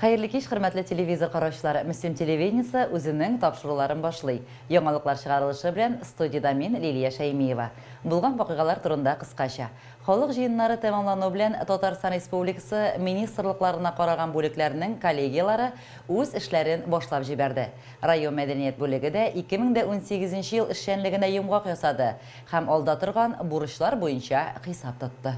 Хәерле кич, хөрмәтле телевизор караучылар! Мөслим телевидениесе үзенең тапшыруларын башлый. Яңалыклар чыгарылышы белән студиядә мин, Лилия Шәймиева. Булган вакыйгалар турында кыскача. Халык җыеннары тәмамлану белән Татарстан Республикасы министрлыкларына караган бүлекләрнең коллегияләре үз эшләрен башлап җибәрде. Район мәдәният бүлеге дә 2018 нче ел эшчәнлегенә йомгак ясады һәм алда торган бурычлар буенча хисап тотты.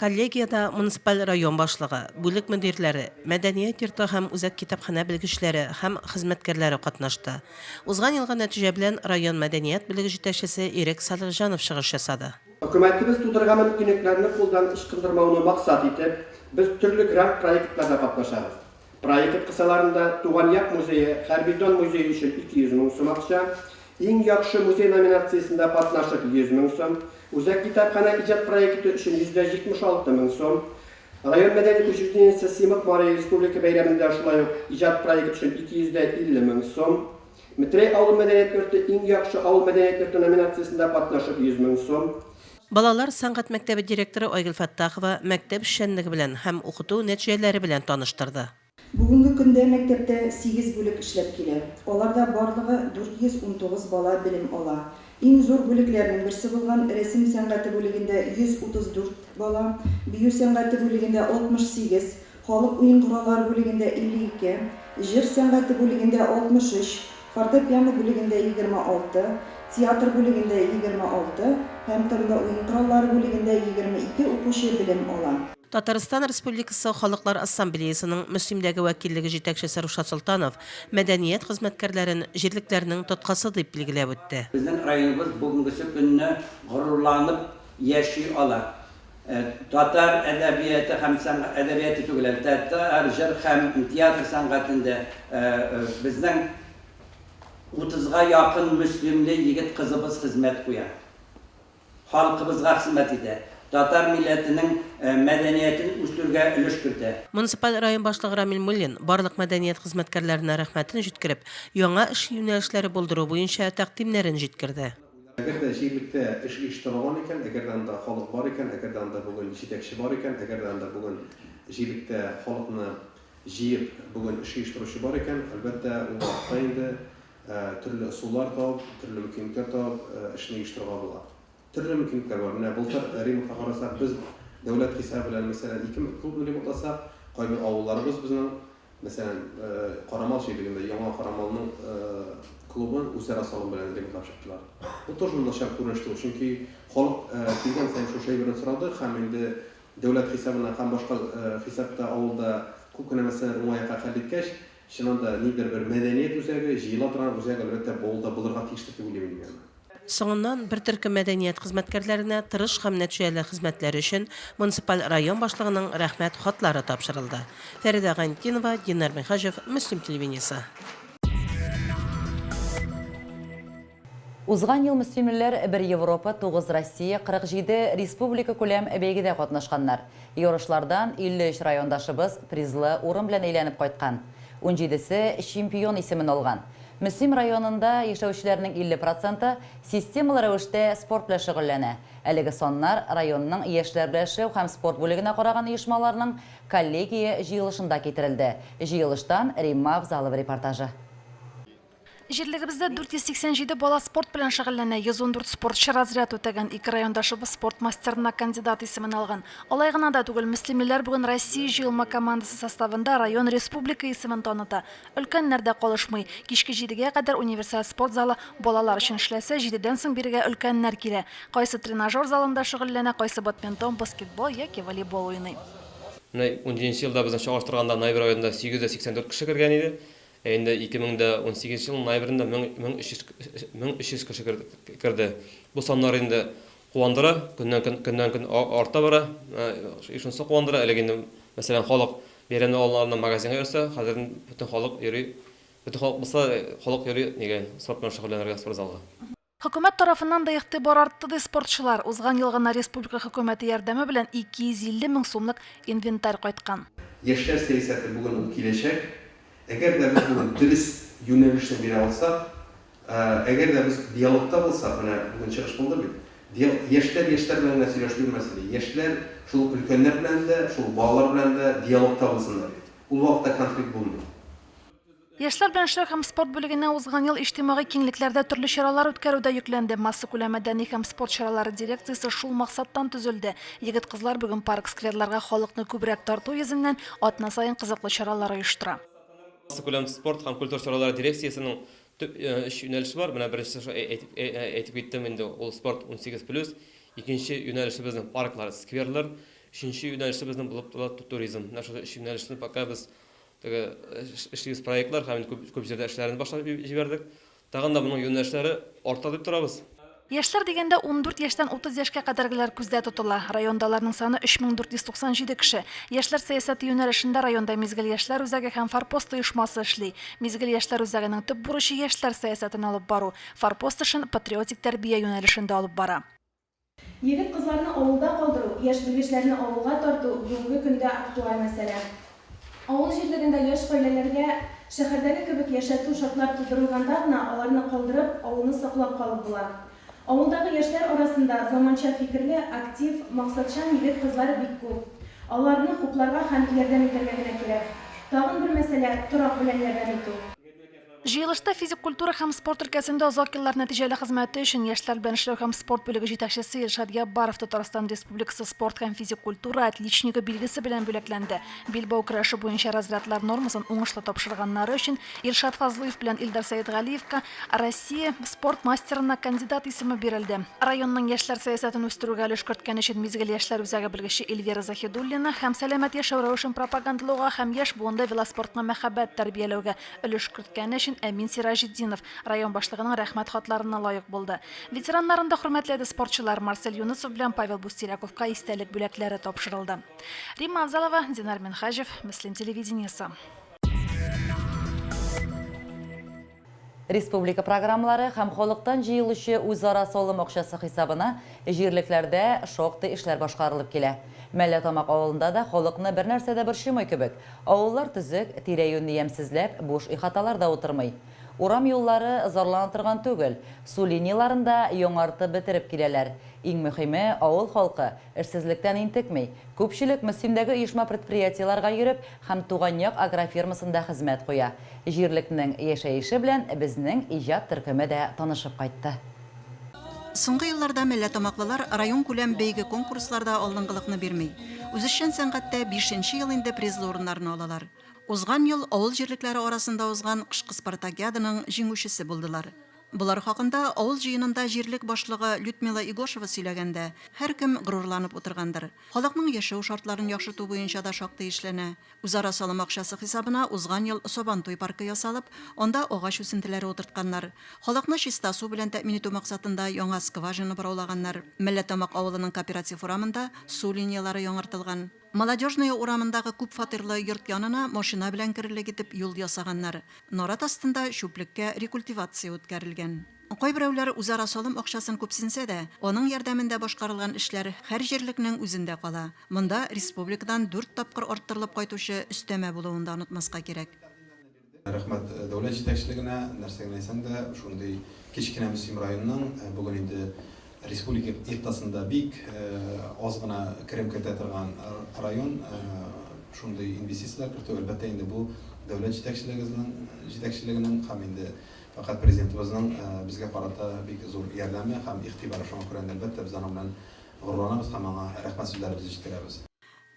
Коллегиядә муниципаль район башлыгы, бүлек мөдирләре, мәдәният йорты һәм үзәк китапханә белгечләре һәм хезмәткәрләре катнашты. Узган елгы нәтиҗә белән район мәдәният бүлеге җитәкчесе Ирек Салихҗанов чыгыш ясады. Хөкүмәтебез тудырган мөмкинлекләрне кулдан ычкындырмауны максат итеп, без төрле грант проектларда катнашабыз. Проект кысаларында Туган як музее, Хәрби дан музее өчен 200 мең сум акча, Иң яхшы музей номинациясендә катнашып 100 мең сум, Үзәк китапханә иҗат проекты өчен 176 мең сум, район мәдәният учреждениесе Симык мари республика бәйрәмендә шулай ук иҗат проекты өчен 250 мең сум, Метрәй авыл мәдәният йорты Иң яхшы авыл мәдәният йорты номинациясендә катнашып 100 мең сум. Балалар сәнгать мәктәбе директоры Айгөл Фәттахова мәктәп эшчәнлеге белән һәм укыту нәтиҗәләре белән таныштырды. Бүгенге көндә мәктәптә сигез бүлек эшләп килә. Аларда барлыгы 419 бала белем ала. Иң зур бүлекләрнең берсе булган рәсем сәнгате бүлегендә 134 бала, бию сәнгате бүлегендә 68, Халык уен кораллары бүлегендә 52, җыр сәнгате бүлегендә 63, фортепиано бүлегендә 26, театр бүлегендә 26 һәм тынлы уен кораллары бүлегендә 22 укучы белем ала. Татарстан Республикасы Халыклар Ассамблеясының Мөслимдәге вәкиллеге җитәкчесе Рушат Солтанов мәдәният хезмәткәрләрен җирлекләрнең тоткасы дип билгеләп үтте. Безнең районыбыз бүгенгесе көнне горурланып яши ала. Татар әдәбияты һәм сәнгать, әдәбияты түгел әле, татар җыр һәм театр сәнгатендә безнең утызга якын мөслимле егет-кызыбыз хезмәт куя. Халкыбызга хезмәт итә, татар милләтенең мәдәниятен үстерүгә өлеш кертә. Муниципаль район башлыгы Рамил Муллин барлык мәдәният хезмәткәрләренә рәхмәтен җиткереп, яңа эш юнәлешләре булдыру буенча тәкъдимнәрен җиткерде. Әгәр дә җирлектә эш оештырылган икән, әгәр дә анда халык бар икән, әгәр дә анда бүген җитәкче бар икән, әгәр дә анда бүген җирлектә халыкны җыеп бүген эш оештыручы бар икән, әлбәттә, ул вакытта инде төрле ысуллар табып, төрле мөмкинлекләр табып эшне оештырырга була. Төрле мөмкинлекләр бар. Менә былтыр ремонтка карасак, без дәүләт хисабы белән, мәсәлән, ике клубны ремонтласак, кайбер авылларыбыз безнең Мәсәлән, Карамал җирлегендә Яңа Карамалның клубын үзара салым белән ремонтлап чыктылар. Бу тоже начар күренеш түгел, чөнки халык килгән саен шушы әйберне сорады һәм инде дәүләт хисабына һәм башка хисапта авылда күп кенә мәсьәләләр уңай якка хәл иткәч, чыннан да ниндидер бер мәдәният үзәге, җыела торган үзәк, әлбәттә, бу авылда булырга тиештер дип уйлыйм мин аны. Соңыннан бер төркем мәдәният хезмәткәрләренә тырыш һәм нәтиҗәле хезмәтләре өчен муниципаль район башлыгының Рәхмәт хатлары тапшырылды. Фәридә Гайнетдинова, Динар Минһаҗев, Мөслим телевидениесе. Узган ел мөслимлеләр бер Европа, тугыз Россия, 47 республикакүләм бәйгедә катнашканнар. Ярышлардан 53 райондашыбыз призлы урын белән әйләнеп кайткан. Унҗидесе чемпион исемен алган. Мөслим районында яшәүчеләрнең 50 проценты системалы рәвештә спорт белән шөгыльләнә. Әлеге саннар районның яшьләр белән эшләү һәм спорт бүлегенә караган оешмаларның коллегия җыелышында китерелде. Җыелыштан Римма Авзалова репортажы. Җирлегебездә 487 бала спорт белән шөгыльләнә, 114 спортчы разряд үтәгән, ике райондашыбыз спорт мастерына кандидат исемен алган. Алай гына да түгел, мөслимлеләр бүген Россия җыелма командасы составында район, республика исемен таныта. Өлкәннәр дә калышмый. Кичке җидегә кадәр универсаль спорт залы балалар өчен эшләсә, җидедән соң бирегә өлкәннәр килә. Кайсы тренажер залында шөгыльләнә, кайсы бадминтон, баскетбол яки волейбол уйный. Менә унҗиденче елда безне чагыштырганда ноябрь аенда 884 кеше кергән иде. Ә инде 2018 елның ноябрендә 1300 кеше керде. Бу саннар инде куандыра, көннән-көн көннән-көн арта бара. Шунысы куандыра, элек инде, мәсәлән, халык Бәйрәмнәр алларына магазинга йөрсә, хәзер бөтен халык йөри, бөтен халык булса, халык йөри нигә, спорт белән шөгыльләнергә спортзалга. Хөкүмәт тарафыннан да игътибар артты, ди спортчылар. Узган ел гына республика хөкүмәте ярдәме белән 250 мең сумлык инвентарь кайткан. Яшьләр сәясәте бүген ул киләчәк. Әгәр дә без бүген дөрес юнәлешне бирә алсак, Әгәр дә без диалогта булсак, менә бүген чыгыш булды бит. Диал, яшьләр яшьләр белән генә сөйләшеп йөрмәсен ди. Яшьләр шул ук өлкәннәр белән дә, шул ук балалар белән дә диалогта булсыннар ди. Ул вакытта конфликт булмый. Яшьләр белән эшләү һәм спорт бүлегенә узган ел иҗтимагый киңлекләрдә төрле чаралар үткәрү дә йөкләнде. Массакүләм мәдәни һәм спорт чаралары дирекциясе шул максаттан төзелде. Егет-кызлар бүген парк-скверларга халыкны күбрәк тарту йөзеннән атна саен кызыклы чаралар оештыра. Массакүләм спорт һәм культура чаралары дирекциясенең төп өч юнәлеше бар. Менә беренчесе шул әйтеп киттем инде, ул спорт 18 плюс. Икенче юнәлеше безнең парклар, скверлар. Өченче юнәлеше безнең булып тора туризм. Менә шушы өч юнәлешне пока без Теге эшлибез проектлар һәм инде күп, күп җирдә эшләрне башлап җибәрдек. Тагын да моның юнәлешләре арта дип торабыз. Яшьләр дигәндә 14 яшьтән 30 яшькә кадәргеләр күздә тотыла. Районда аларның саны 3497 кеше. Яшьләр сәясәте юнәлешендә районда Мизгел яшьләр үзәге һәм Форпост оешмасы эшли. Мизгел яшьләр үзәгенең төп бурычы яшьләр сәясәтен алып бару. Форпост эшен патриотик тәрбия юнәлешендә алып бара. Егет-кызларны авылда калдыру, яшь белгечләрне авылга тарту бүгенге көндә актуаль мәсьәлә. Авыл җирлегендә яшь гаиләләргә шәһәрдәге кебек яшәтү шартлар тудырылганда гына аларны калдырып, авылны саклап калып була. Авылдагы яшьләр арасында заманча фикерле, актив, максатчан егет-кызлар бик күп. Аларны хупларга һәм ярдәм итәргә генә кирәк. Тагын бер мәсьәлә, торак белән ярдәм итү. Җыелышта физик культура һәм спорт өлкәсендә озак еллар нәтиҗәле хезмәте өчен яшьләр белән эшләү һәм спорт бүлеге җитәкчесе Илшат Яббаров Татарстан Республикасы спорт һәм физик культура отличнигы билгесе белән бүләкләнде. Билбау көрәше буенча разрядлар нормасын уңышлы тапшырганнары өчен Илшат Фазлыев белән Илдар Сәетгалиевка Россия спорт мастерына кандидат исеме бирелде. Районның яшьләр сәясәтен үстерүгә өлеш керткән өчен Мизгел яшьләр үзәге белгече Эльвира Заһидуллина һәм сәламәт яшәү рәвешен пропагандалауга һәм яшь буында велоспортка мәхәббәт тәрбияләүгә Өлеш керткәне өчен Әмин Сираҗетдинов район башлыгының Рәхмәт хатларына лаек булды. Ветераннарын да хөрмәтләде спортчылар, Марсель Юнысов белән Павел Бустеряковка истәлек бүләкләре тапшырылды. Римма Авзалова, Динар Минһаҗев, Мөслим телевидениесе. Республика программалары һәм халыктан җыелучы үзара салым акчасы хисабына җирлекләрдә шактый эшләр башкарылып килә. Мәлләтамак авылында да халыкны бернәрсә дә борчымый кебек. Авыллар төзек, тирә-юньне ямьсезләп, буш ихаталар да утырмый. Урам юллары зарлана торган түгел, су линияләрен дә яңартып бетереп киләләр. Иң мөхиме, авыл халкы эшсезлектән интекми. Күпчелек Мөслимдәге оешма-предприятиеләргә йөреп һәм Туган як агрофирмасында хезмәт куя. Җирлекнең яшәеше белән безнең иҗат төркеме дә танышып кайтты. Соңгы елларда мәлләтамаклылар районкүләм бәйге-конкурсларда алдынгылыкны бирми. Үзешчән сәнгатьтә бишенче ел инде призлы урыннарны алалар. Узган ел авыл җирлекләре арасында узган кышкы спартакиаданың җиңүчесе булдылар. Болар хакында авыл җыенында җирлек башлыгы Людмила Игошева сөйләгәндә, һәркем горурланып утыргандыр. Халыкның яшәү шартларын яхшырту буенча да шактый эшләнә. Үзара салым акчасы хисабына узган ел Сабантуй паркы ясалып, анда агач үсентеләре утыртканнар. Халыкны чиста су белән тәэмин итү максатында яңа скважина бораулаганнар. Мәлләтамак авылының Кооператив урамында су линияләре яңартылган. Молодежная урамындагы күп фатирлы йорт янына машина белән керерлек итеп юл ясаганнар. Нарат астында чүплеккә рекультивация үткәрелгән. Кайберәүләр үзара салым акчасын күпсенсә дә, аның ярдәмендә башкарылган эшләр һәр җирлекнең үзендә кала. Монда республикадан дүрт тапкыр арттырылып кайтучы өстәмә булуын да онытмаска кирәк. Рәхмәт дәүләт җитәкчелегенә, нәрсә генә әйтсәң дә, шундый кечкенә Мөслим районының бүген инде республика икътасында бик аз гына керем кертә торган район, шундый инвестицияләр кертү, әлбәттә инде, бу дәүләт җитәкчелегезнең җитәкчелегенең һәм инде фәкать Президентыбызның безгә карата бик зур ярдәме һәм игътибары. Шуңа күрә инде, әлбәттә, без аның белән Горурланабыз һәм аңа рәхмәт сүзләребезне җиткерәбез.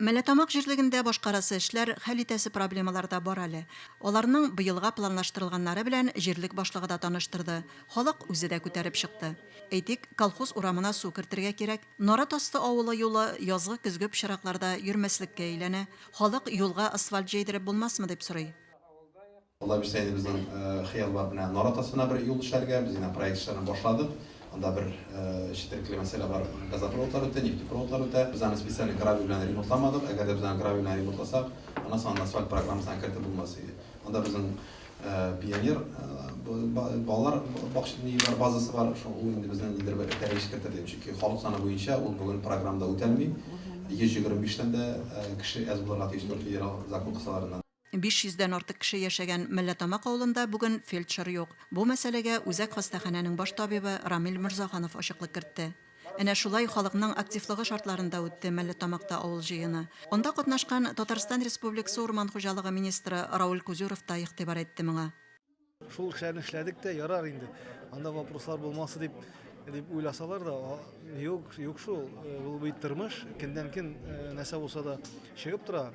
Мәләтамак җирлегендә башкарасы эшләр, хәл итәсе проблемалар да бар әле. Аларның быелга планлаштырылганнары белән җирлек башлыгы да таныштырды, халык үзе дә күтәреп чыкты. Әйтик, Колхоз урамына су кертергә кирәк, Нарат Асты авылы юлы язгы-көзге пычракларда йөрмәслеккә әйләнә, халык юлга асфальт җәйдереп булмасмы дип сорый. Алла бирсә, инде безнең хыял бар менә Нарат астына бер юл эшләргә. Без инде проект эшләрен башладык. Анда бер четерекле мәсьәлә бар, газопроводлар үтә, нефтепроводлар үтә. Без аны специально гравий белән ремонтламадык. Әгәр дә без аны гравий белән ремонтласак, аннан соң аны асфальт программасына кертеп булмас иде. Анда безнең Пионер балалар бакча ни бар, базасы бар. Шул ул инде безнең ниндидер бер этәргеч кертер дим. Чөнки халык саны буенча ул бүген программада үтәлми. 125 тән дә кеше әз булырга тиеш түгел федераль закон кысаларында. 500 дән артык кеше яшәгән Мәлләтамак авылында бүген фельдшер юк. Бу мәсьәләгә үзәк хастаханәнең баш табибы Рамил Морзаханов ачыклык кертте. Әнә шулай халыкның активлыгы шартларында үтте Мәлләтамакта авыл җыены. Анда катнашкан Татарстан Республикасы урман хуҗалыгы министры Рауль Кузюров та игътибар итте моңа. Шул эшләрне эшләдек тә, ярар инде, анда вопрослар булмас дип дип уйласалар да, юк, юк шул, ул бит тормыш, көннән-көн нәрсә булса да чыгып тора.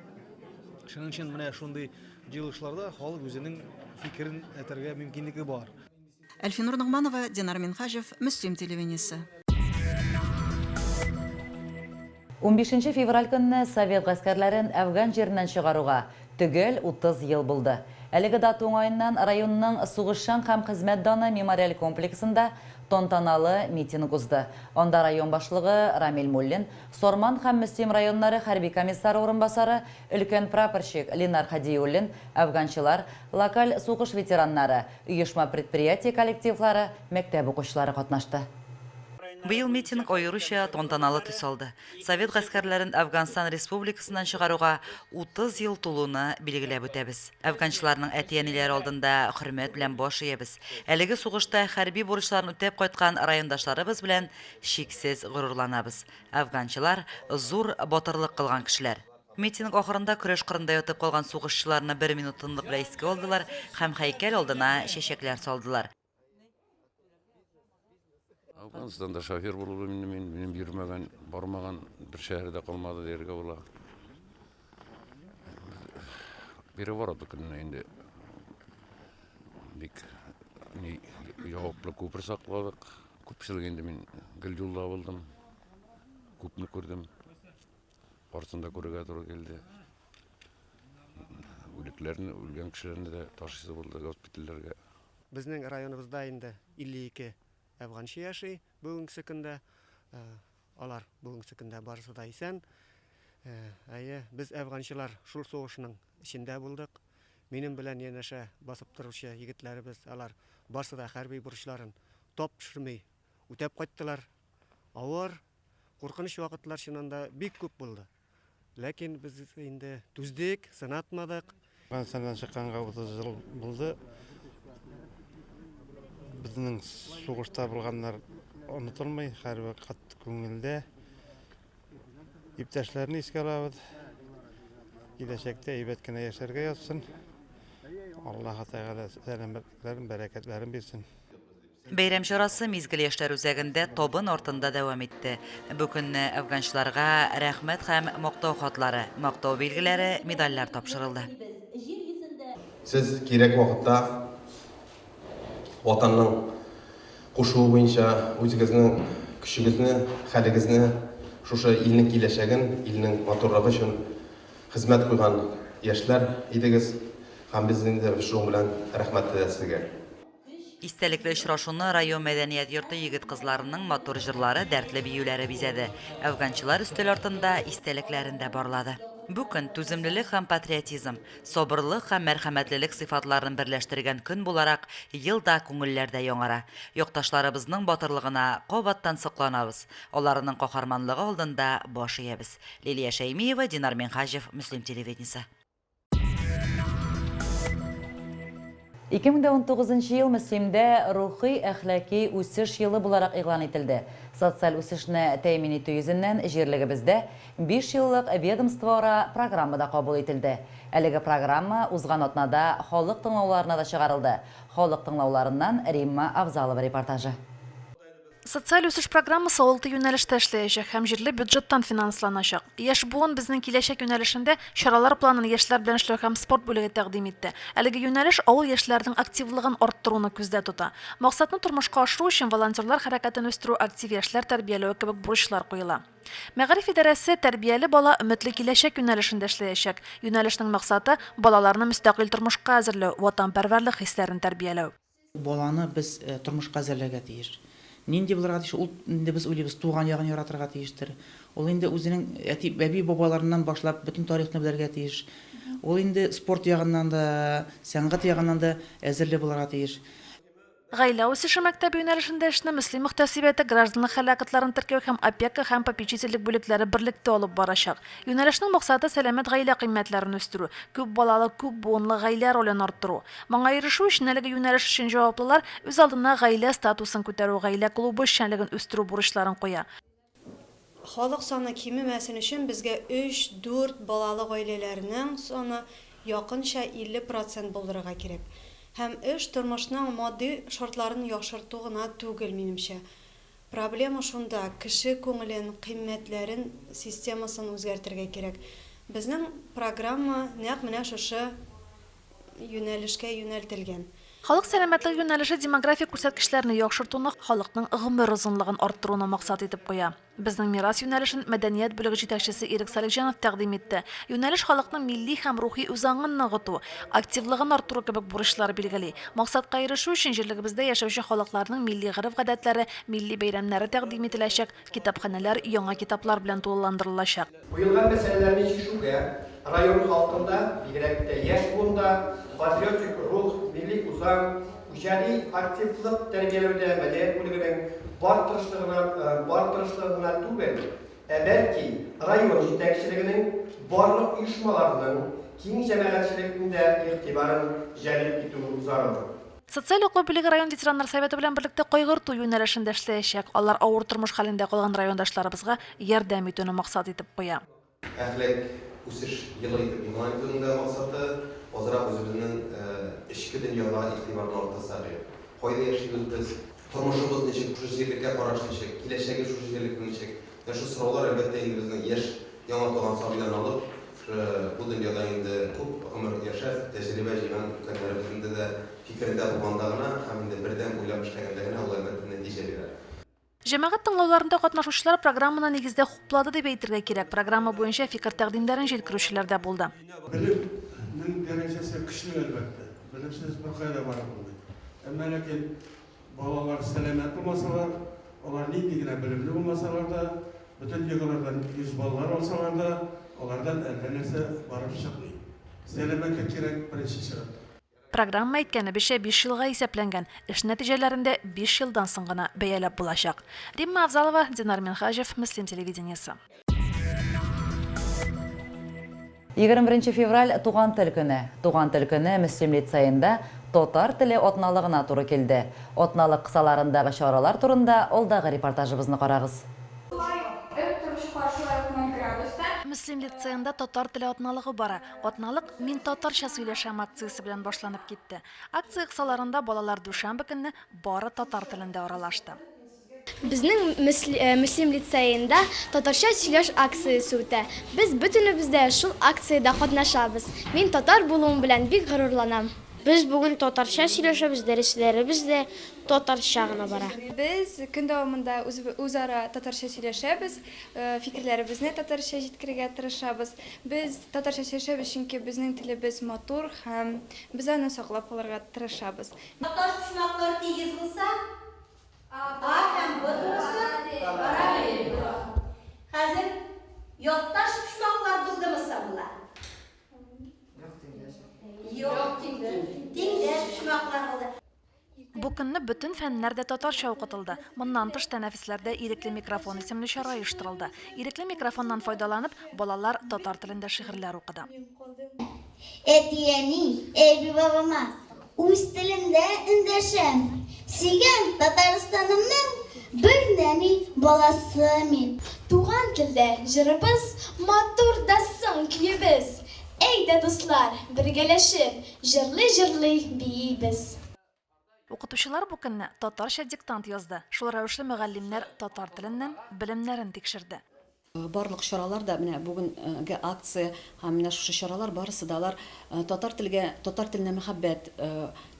Шуның өчен менә шундый җыелышларда халык үзенең фикерен әйтергә мөмкинлеге бар. Әлфинур Ногманова, Динар Минһаҗев, Мөслим телевидениесе. Унбишенче февраль көнне совет гаскәрләрен Әфган җиреннән чыгаруга төгәл 30 ел булды. Әлеге дата уңаеннан районның Сугышчан һәм хезмәт даны мемориаль комплексында тантаналы митинг узды. Анда район башлыгы Рамил Муллин, Сарман һәм Мөслим районнары хәрби комиссары урынбасары, өлкән прапорщик Ленар Һадиуллин, әфганчылар, локаль сугыш ветераннары, Оешма-предприятие коллективлары, мәктәп укучылары катнашты. Быел митинг аеруча тантаналы төс алды. Совет гаскәрләрен Әфганстан Республикасыннан чыгаруга 30 ел тулуны билгеләп үтәбез. Әфганчыларның әти-әниләре алдында хөрмәт белән баш иябез. Әлеге сугышта хәрби бурычларын үтәп кайткан райондашларыбыз белән чиксез горурланабыз. Әфганчылар, зур батырлык кылган кешеләр. Митинг ахырында көрәш кырында ятып калган сугышчыларны бер минут тынлык белән искә алдылар һәм һәйкәл алдына чәчәкләр салдылар. Әфганстанда шофер булып инде мин, минем йөрмәгән, бармаган бер шәһәр дә калмады дияргә була. Переворот көнне инде бик ни җаваплы күпер сакладык. Күпчелек инде мин гел юлда булдым. Күпне күрдем. Барысын да күрергә туры килде. Үлекләрне, үлгән кешеләрне дә ташыйсы булды госпитальләргә. Безнең районыбызда инде 52 әфганчы яши бүгенгесе көндә. Алар бүгенгесе көндә барысы да исән. Әйе, без әфганчылар шул сугышның эчендә булдык. Минем белән янәшә басып торучы егетләребез, алар барысы да хәрби бурычларын тап төшерми үтәп кайттылар. Авыр, Куркыныч вакытлар чыннан да бик күп булды. Ләкин без инде түздек, сынатмадык. Әфганстаннан чыкканга 30 ел булды. Безнең сугышта булганнар онытылмый, һәрвакыт күңелдә. Иптәшләрне искә алабыз. Киләчәктә әйбәт кенә яшәргә язсын. Аллаһы Тәгалә сәламәтлекләрен, бәрәкәтләрен бирсен. Бәйрәм чарасы Мизгел яшьләр үзәгендә табын артында дәвам итте. Бу көнне әфганчыларга Рәхмәт һәм Мактау хатлары, Мактау билгеләре, медальләр тапшырылды. Сез кирәк вакытта Ватанның кушуы буенча үзегезнең көчегезне, хәлегезне шушы илнең киләчәген, илнең матурлыгы өчен хезмәт куйган яшьләр идегез һәм без инде шуның белән рәхмәтле дә сезгә. Истәлекле очрашуны район мәдәният йорты егет-кызларының матур җырлары, дәртле биюләре бизәде. Әфганчылар өстәл артында истәлекләрен дә барлады. Бу көн, түземлелек һәм патриотизм, сабырлык һәм мәрхәмәтлелек сыйфатларын берләштергән көн буларак, ел да күңелләрдә яңара. Якташларыбызның батырлыгына кабаттан сокланабыз, аларның каһарманлыгы алдында баш иябез. Лилия Шәймиева, Динар Минһаҗев, Мөслим телевидениесе. 2019 ел Мөслимдә рухи-әхлаки үсеш елы буларак игълан ителде. Социаль үсешне тәэмин итү йөзеннән җирлегебездә биш еллык ведомствоара программа да кабул ителде. Әлеге программа узган атнада халык тыңлауларына да чыгарылды. Халык тыңлауларыннан Римма Авзалова репортажы. Социаль үсеш программасы алты юнәлештә эшләячәк һәм җирле бюджеттан финансланачак. Яшь буын, безнең киләчәк юнәлешендә чаралар планын яшьләр белән эшләү һәм спорт бүлеге тәкъдим итте. Әлеге юнәлеш авыл яшьләренең активлыгын арттыруны күздә тота. Максатны тормышка ашыру өчен волонтерлар хәрәкәтен үстерү, актив яшьләр тәрбияләү кебек бурычлар куела. Мәгариф идарәсе Тәрбияле бала, өметле киләчәк юнәлешендә эшләячәк. Юнәлешнең максаты, балаларны мөстәкыйль тормышка әзерләү, ватанпәрвәрлек хисләрен тәрбияләү. Баланы без тормышка әзерләргә тиеш. Нинди булырга тиеш? Ул инде без уйлыйбыз, туган ягын яратырга тиештер. Ул инде үзенең әти, әби-бабаларыннан башлап бөтен тарихны белергә тиеш. Ул инде спорт ягыннан да, сәнгать ягыннан да әзерле булырга тиеш. Гаилә үсеше мәктәбе юнәлешендә эшне Мөслим мөхтәсибәте гражданлык хәле актларын теркәү һәм опека һәм попечительлек бүлекләре берлектә алып барачак. Юнәлешнең максаты, сәламәт гаилә кыйммәтләрен үстерү, күп балалы, күп буынлы гаилә ролен арттыру. Моңа ирешү өчен әлеге юнәлеш өчен җаваплылар үз алдына гаилә статусын күтәрү, гаилә клубы эшчәнлеген үстерү бурычларын куя. Халык саны кимемәсен өчен безгә өч, дүрт балалы гаиләләрнең саны якынча 50 процент булдырырга кирәк. Һәм эш тормышның матди шартларын яхшырту гына түгел, минемчә. Проблема шунда, кеше күңелен, кыйммәтләрен системасын үзгәртергә кирәк. Безнең программа нәкъ менә шушы юнәлешкә юнәлтелгән. Халык сәламәтлеге юнәлеше демографик күрсәткечләрне яхшыртуны, халыкның гомер озынлыгын арттыруны максат итеп куя. Безнең мирас юнәлешен мәдәният бүлеге җитәкчесе Ирек Салихҗанов тәкъдим итте. Юнәлеш халыкның милли һәм рухи үзаңын ныгыту, активлыгын арттыру кебек бурычлар билгели. Максатка ирешү өчен җирлегебездә яшәүче халыкларның милли гореф-гадәтләре, милли бәйрәмнәре тәкъдим ителәчәк, китапханәләр яңа китаплар белән тулыландырылачак. Куелган мәсьәләләрне чишүгә район халкында, бигрәк тә яшь буында, патриотик рух, милли үзаң, иҗади активлык тәрбияләүдә мәдәният бүлегенең бар тырышлыгына бар тырышлыгы гына түгел, ә бәлки район җитәкчелегенең, барлык оешмаларның, киң җәмәгатьчелекнең дә игътибарын җәлеп итү зарур. Социаль яклау бүлеге район ветераннар советы белән берлектә кайгырту юнәлешендә эшләячәк. Алар авыр тормыш хәлендә калган райондашларыбызга ярдәм итүне максат итеп куя. Әхлак үсеш елы итеп игълан итүнең дә максаты, азрак үзебезнең эчке дөньяга игътибарны арттырсак иде. Кайда яшибез без, тормышыбыз ничек, шушы җирлеккә караш ничек, киләчәге шушы җирлекнең ничек? Менә шул сораулар, әлбәттә инде, безнең яшь, яңа туган сабыйдан алып, шушы бу дөньяда инде күп гомер яшәп, тәҗрибә җыйган өлкәннәребезнең дә фикерендә булганда гына һәм инде бердәм уйлап эшләгәндә генә ул, әлбәттә, нәтиҗә бирә. Җәмәгать тыңлауларында катнашучылар программаны нигездә хуплады дип әйтергә кирәк. Программа буенча фикер-тәкъдимнәрен җиткерүчеләр дә булды. Белемнең дәрәҗәсе көчле, әлбәттә. Белемсез беркая да барып булмый. Әмма ләкин Балалар сәламәт булмасалар, алар нинди генә белемле булмасалар да, бөтен ЕГЭлардан 100 баллар алсалар да, алардан әллә нәрсә барып чыкмый. Сәламәтлек кирәк беренче чиратта. Программа, әйткәнебезчә, биш елга исәпләнгән, эш нәтиҗәләрен дә биш елдан соң гына бәяләп булачак. Римма Авзалова, Динар Минһаҗев, Мөслим телевидениесе. 21 февраль, Туган тел көне. Туган тел көне Мөслим лицеенда татар теле атналыгына туры килде. Атналык кысаларындагы чаралар турында алдагы репортажыбызны карагыз. Шулай ук өк торучылар шулай ук 0 градуста. Мөслим лицеенда татар теле атналыгы бара. Атналык Мин татарча сөйләшәм акциясе белән башланып китте. Акция кысаларында балалар дүшәмбе көнне бары татар телендә аралашты. Безнең Мөслим лицеенда Татарча сөйләш акциясе үтә. Без бөтенебез дә шул акциядә катнашабыз. Мин татар булуым белән бик горурланам. Без бүген татарча сөйләшәбез, дәресләребез дә татарча гына бара. Без көн дәвамында үзара татарча сөйләшәбез, фикерләребезне татарча җиткерергә тырышабыз. Без татарча сөйләшәбез, чөнки безнең телебез матур һәм без аны саклап калырга тырышабыз. Таш почмаклар тигез булса, А һәм Б турысы параллель була. Хәзер якташ почмаклар булдымы соң болар? Юк, тиңдәш почмаклар булды. Бу көнне бөтен фәннәр дә татарча укытылды. Моннан тыш, тәнәфесләрдә Ирекле микрофон исемле чара оештырылды. Ирекле микрофоннан файдаланып, балалар татар телендә шигырьләр укыды. Әти-әни, әби-бабама Үз телемдә эндәшәм. Сөйгән Татарстанымның бер нәни баласы мин. Туган телдә җырыбыз, матур да соң көебез. Әйдә, дуслар, бергәләшеп, җырлый-җырлый биибез. Укытучылар бу көнне татарча диктант язды. Шул рәвешле мөгаллимнәр татар теленнән белемнәрен тикшерде. Барлык чаралар да, менә бүгенге акция һәм менә шушы чаралар барысы да алар татар телгә, татар теленә мәхәббәт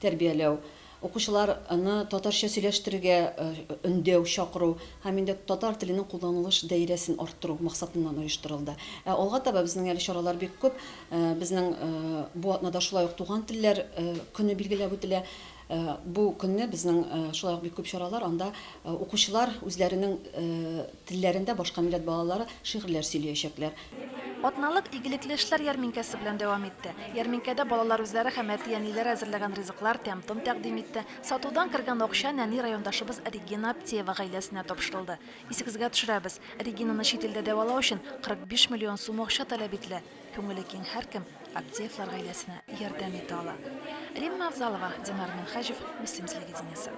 тәрбияләү, укучыларны татарча сөйләштерергә өндәү, чакыру һәм инде татар теленең кулланылыш даирәсен арттыру максатыннан оештырылды. Ә алга таба безнең әле чаралар бик күп. Безнең бу атнада шулай ук туган телләр көне билгеләп үтелә. Бу көнне безнең шулай ук бик күп чаралар, анда укучылар үзләренең телләрендә башка милләт балалары шигырьләр сөйләячәкләр. Атналык игелекле эшләр ярминкәсе белән дәвам итте. Ярминкәдә балалар үзләре һәм әти-әниләре әзерләгән ризыклар, тәм-том тәкъдим итте. Сатудан кергән акча нәни райондашыбыз Регина Аптеева гаиләсенә тапшырылды. Исегезгә төшерәбез, Регинаны чит илдә дәвалау өчен 45 миллион сум акча таләп ителә. Күңеле киң һәркем Аптеевлар гаиләсенә ярдәм итә ала. Римма Авзалова, Динар Минһаҗев, Мөслим телевидениесе.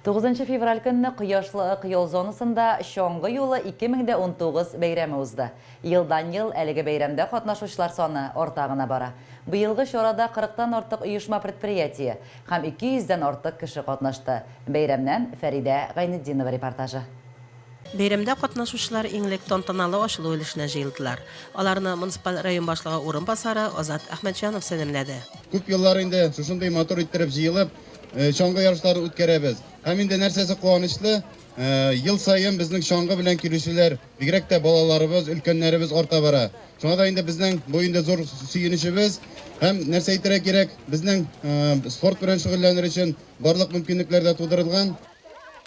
9 февраль көнне Кояшлы Ык ял зонасында Чаңгы юлы 2019 бәйрәме узды. Елдан-ел әлеге бәйрәмдә катнашучылар саны арта гына бара. Быелгы чарада кырыктан артык оешма-предприятие һәм 200 дән артык кеше катнашты. Бәйрәмнән Фәридә Гайнетдинова репортажы. Бәйрәмдә катнашучылар иң элек тантаналы ачылу өлешенә җыелдылар. Аларны муниципаль район башлыгы урынбасары Азат Әхмәтҗанов сәламләде. Күп еллар инде шушындый матур иттереп җыелып, чаңгы ярышлары үткәрәбез. Һәм инде нәрсәсе куанычлы, ел саен безнең чаңгы белән килүчеләр, бигрәк тә балаларыбыз, өлкәннәребез арта бара. Шуңа да инде безнең бу инде зур сөенечебез. Һәм нәрсә әйтергә кирәк, безнең спорт белән шөгыльләнер өчен барлык мөмкинлекләр дә тудырылган.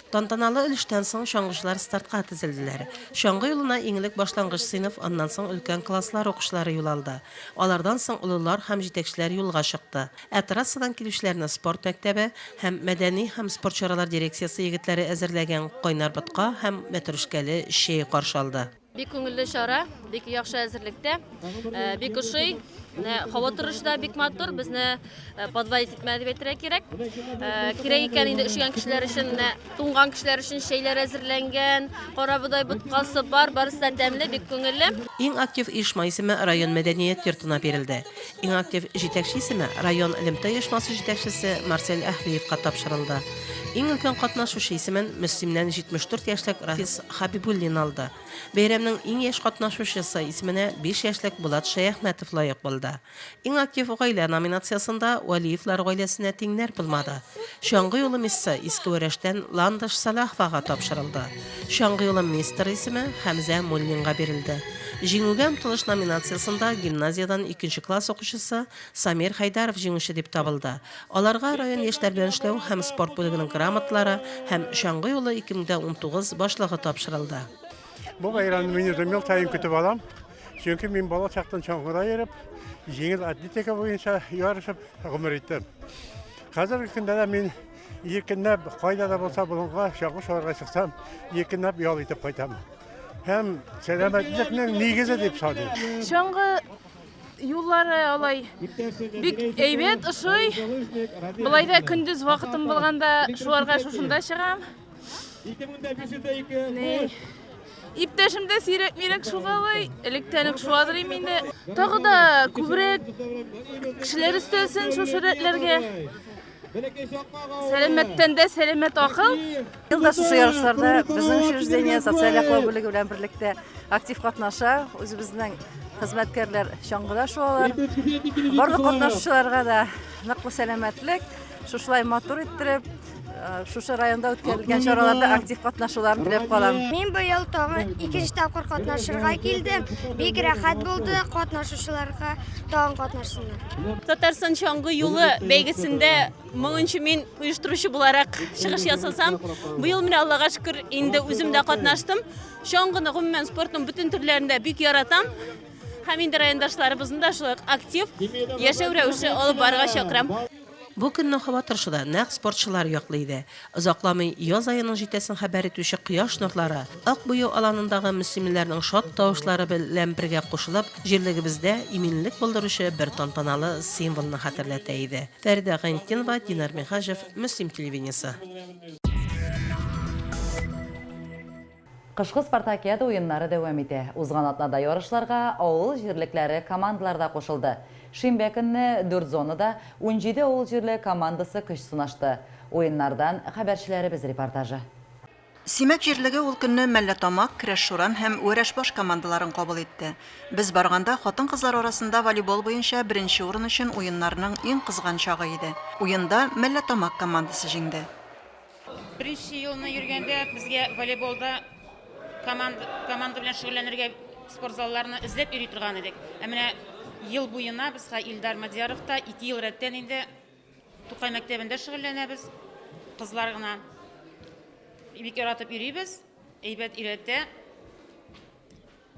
Тантаналы өлештән соң чаңгычылар стартка тезелделәр. Чаңгы юлына иң элек башлангыч сыйныф, аннан соң өлкән класслар укучылары юл алды. Алардан соң олылар һәм җитәкчеләр юлга чыкты. Ә трассадан килүчеләрне спорт мәктәбе һәм мәдәни һәм спорт чаралар дирекциясе егетләре әзерләгән кайнар ботка һәм мәтрүшкәле чәй каршы алды. Бик күңелле чара, бик яхшы әзерлектә, бик ошый. Менә һава торышы да бик матур, безне подводить итмәде дип әйтергә кирәк. Кирәк икән инде өшегән кешеләр өчен, менә туңган кешеләр өчен чәйләр әзерләнгән, карабодай боткасы бар, барысы да тәмле, бик күңелле. Иң актив оешма исеме район мәдәният йортына бирелде. Иң актив җитәкче исеме район элемтә оешмасы җитәкчесе Марсель Әһлиевка тапшырылды. Иң өлкән катнашучы исемен Мөслимнән 74 яшьлек Рафис Хәбибуллин алды. Бәйрәмнең иң яшь катнашучысы исеменә 5 яшьлек Булат Шәяхмәтов лаек булды. Иң актив гаилә номинациясендә Вәлиевлар гаиләсенә тиңнәр булмады. Чаңгы юлы миссы Иске Вәрәштән Ландыш Сәлаховага тапшырылды. Чаңгы юлы мистеры исеме Хәмзә Муллинга бирелде. Җиңүгә омтылыш номинациясендә гимназиядән икенче класс укучысы Самир Хәйдәров җиңүче дип табылды. Аларга район яшьләр белән эшләү һәм спорт бүлегенең грамоталары һәм Чаңгы юлы 2019 башлыгы тапшырылды. Бу бәйрәмне мин үзем ел саен көтеп алам. Чөнки мин бала чактан чаңгыда йөреп, җиңел атлетика буенча ярышып гомер иттем. Хәзерге көндә дә мин иркенләп кайда да булса болынга чаңгы шуарга чыксам, иркенләп ял итеп кайтам. Һәм сәламәтлекнең нигезе дип саныйм. Чаңгы юллары алай бик әйбәт, ошый. Болай да көндез вакытым булганда шуарга шушында чыгам. 2502. Иптәшем дә сирәк-мирәк шугалый, электән үк шуадыр инде. Тагы да күбрәк кешеләр өстәлсен шушы рәтләргә. Сәламәттән дә сәламәт акыл. Ел да шушы ярышларда безнең учреждение социаль яклау бүлеге белән берлектә актив катнаша. Үзебезнең хезмәткәрләр чаңгыда шуалар. Барлык катнашучыларга да ныклы сәламәтлек, шушылай матур иттереп, э, шушы районда үткәрелгән чараларда актив катнашуларын теләп калам. Мин быел тагын икенче тапкыр катнашырга килдем. Бик рәхәт булды, катнашучыларга тагын катнашсыннар. Татарстан чаңгы юлы бәйгесендә моңынчы мин оештыручы буларак чыгыш ясасам, быел менә Аллага шөкер, инде үзем дә катнаштым. Чаңгыны гомумән спортның бөтен төрләрен дә бик яратам. Һәм инде райондашларыбызны да шулай ук актив яшәү рәвеше алып барырга чакырам. Бу көнне һава торышы да нәкъ спортчылар яклы иде. Озакламый яз аеның җитәсен хәбәр итүче кояш нурлары, Ак буяу аланындагы мөслимлеләрнең шат тавышлары белән бергә кушылып, җирлегебездә иминлек булдыручы бер тантаналы символны хәтерләтә иде. Фәридә Гайнетдинова, Динар Минһаҗев, Мөслим телевидениесе. Кышкы спартакиада уеннары дәвам итә. Узган атнада ярышларга авыл җирлекләре командалары да кушылды. Шимбә көнне дүрт зонада 17 авыл җирлеге командасы көч сынашты. Уеннардан хәбәрчеләребез репортажы. Симәк җирлеге ул көнне Мәлләтамак, Керәшшуран һәм Вәрәшбаш командаларын кабул итте. Без барганда хатын-кызлар арасында волейбол буенча беренче урын өчен уеннарның иң кызган чагы иде. Уенда Мәлләтамак командасы җиңде. Беренче елны йөргәндә безгә волейболда команда, команда белән шөгыльләнергә спорт залларны эзләп йөри торган идек. Ә менә Ел буена без ха Илдар Мадьяровта ике ел рәттән инде Тукай мәктәбендә шөгыльләнәбез. Кызлар гына. Бик яратып йөрибез. Әйбәт өйрәтә.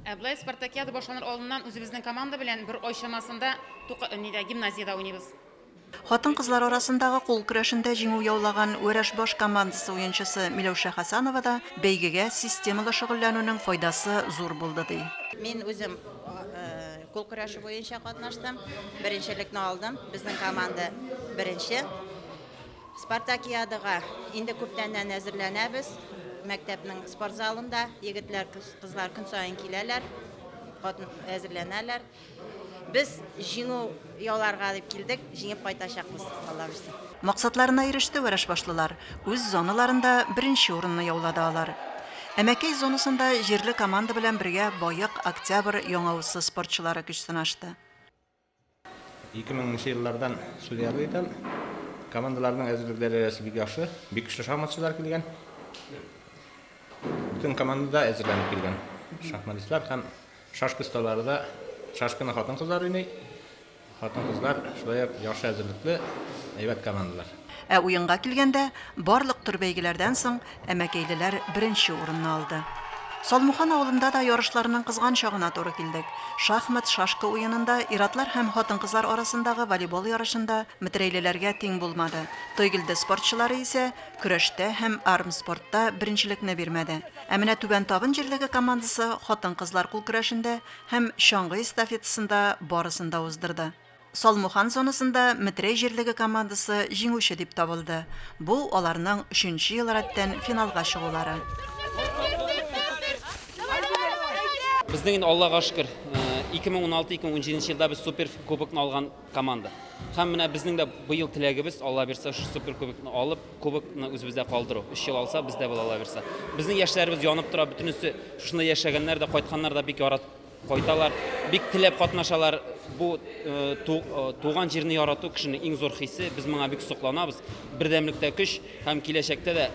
Ә болай спартакиада башланыр алдыннан үзебезнең команда белән бер ай чамасында Тука, нидә, гимназиядә уйныйбыз. Хатын-кызлар арасындагы кул көрәшендә җиңү яулаган Вәрәшбаш командасы уенчысы Миләүшә Хәсәнова да бәйгегә системалы шөгыльләнүнең файдасы зур булды, ди. Мин үзем кул көрәше буенча катнаштым. Беренчелекне алдым. Безнең команда беренче. Спартакиадага инде күптәннән әзерләнәбез. Мәктәпнең спорт залында егетләр, кызлар көн саен киләләр, әзерләнәләр. Без җиңү яуларга дип килдек, җиңеп кайтачакбыз, Алла бирсә. Максатларына иреште вәрәшбашлылар, үз зоналарында беренче урынны яулады алар. Әмәкәй зонасында җирле команда белән бергә Баек, Октябрь, Яңа Усы спортчылары көч сынашты. 2000 нче еллардан судьялык итәм. Командаларның әзерлек дәрәҗәсе бик яхшы, бик көчле шахматчылар килгән. Бөтен команда да әзерләнеп килгән. Шахматистлар һәм шашка осталары да, шашканы хатын-кызлар уйный. Хатын-кызлар шулай ук яхшы әзерлекле, әйбәт командалар. Ә уенга килгәндә, барлык төр бәйгеләрдән соң әмәкәйлеләр беренче урынны алды. Салмухан авылында да ярышларның кызган чагына туры килдек. Шахмат, шашка уенында ир-атлар һәм хатын-кызлар арасындагы волейбол ярышында метрәйлеләргә тиң булмады. Тойгелде спортчылары исә көрәштә һәм армспортта беренчелекне бирмәде. Ә менә Түбән Табын җирлеге командасы хатын-кызлар кул көрәшендә һәм чаңгы эстафетасында барысын да уздырды. Салмухан зонасында Метрәй җирлеге командасы җиңүче дип табылды. Бу, аларның өченче ел рәттән финалга чыгулары. Безнең инде Аллага шөкер, 2016-2017 елда без супер кубокны алган команда. Һәм менә безнең дә быел теләгебез, Алла бирсә, шушы супер кубокны алып, кубокны үзебездә калдыру. Өч ел алса, бездә була, Алла бирсә. Безнең яшьләребез янып тора, бөтенесе шушында яшәгәннәр дә, кайтканнар да бик яратып Кайталар, бик теләп катнашалар. Бу туган җирне ярату кешенең иң зур хисе. Без моңа бик сокланабыз. Бердәмлектә көч һәм киләчәктә дә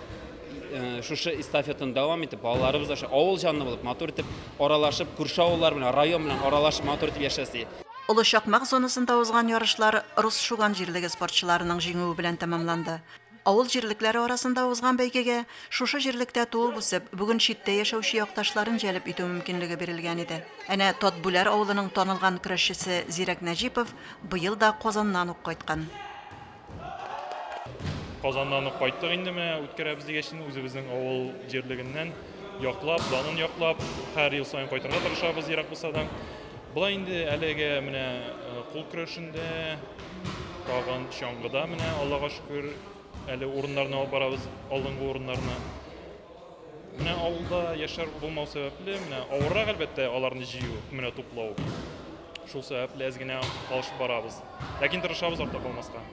шушы эстафетаны дәвам итеп, балаларыбыз аша авыл җанлы булып, матур итеп аралашып, күрше авыллар белән, район белән аралашып, матур итеп яшәсе. Олы Чакмак зонасында узган ярышлар Рус Шуган җирлеге спортчыларының җиңүе белән тәмамланды. Авыл җирлекләре арасында узган бәйгегә шушы җирлектә туып-үсеп, бүген читтә яшәүче якташларын җәлеп итү мөмкинлеге бирелгән иде. Әнә Татбүләр авылының танылган көрәшчесе Зирәк Нәҗипов быел да Казаннан ук кайткан. Казаннан ук кайттык инде менә үткәрәбез дигәч инде үзебезнең авыл җирлегеннән яклап, данын яклап, һәр ел саен кайтырга тырышабыз ерак булса да. Болай инде әлегә менә кул көрәшендә, тагын чаңгыда менә, Аллага шөкер, әле урыннарны алып барабыз, алдынгы урыннарны. Менә авылда яшьләр булмау сәбәпле, менә авыррак әлбәттә аларны җыю, менә туплау. Шул сәбәпле әз генә калышып барабыз. Ләкин тырышабыз артта калмаска.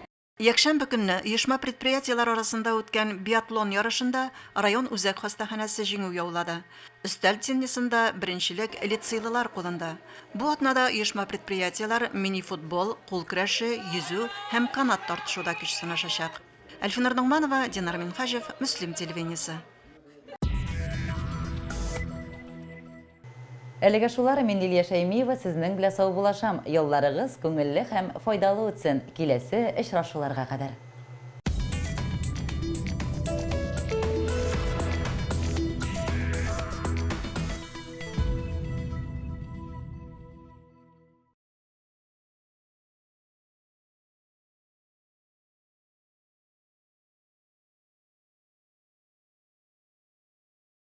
Якшәмбе көнне оешма-предприятиеләр арасында үткән биатлон ярышында район үзәк хастаханәсе җиңү яулады. Өстәл теннисында беренчелек лицейлылар кулында. Бу атнада оешма-предприятиеләр мини-футбол, кул көрәше, йөзү һәм канат тартышуда көч сынашачак. Әлфинур Ногманова, Динар Минһаҗев, Мөслим телевидениесе. Әлегә шулар, мин Лилия Шәймиева сезнең белән саубуллашам. Ялларыгыз күңелле һәм файдалы үтсен. Киләсе очрашуларга кадәр.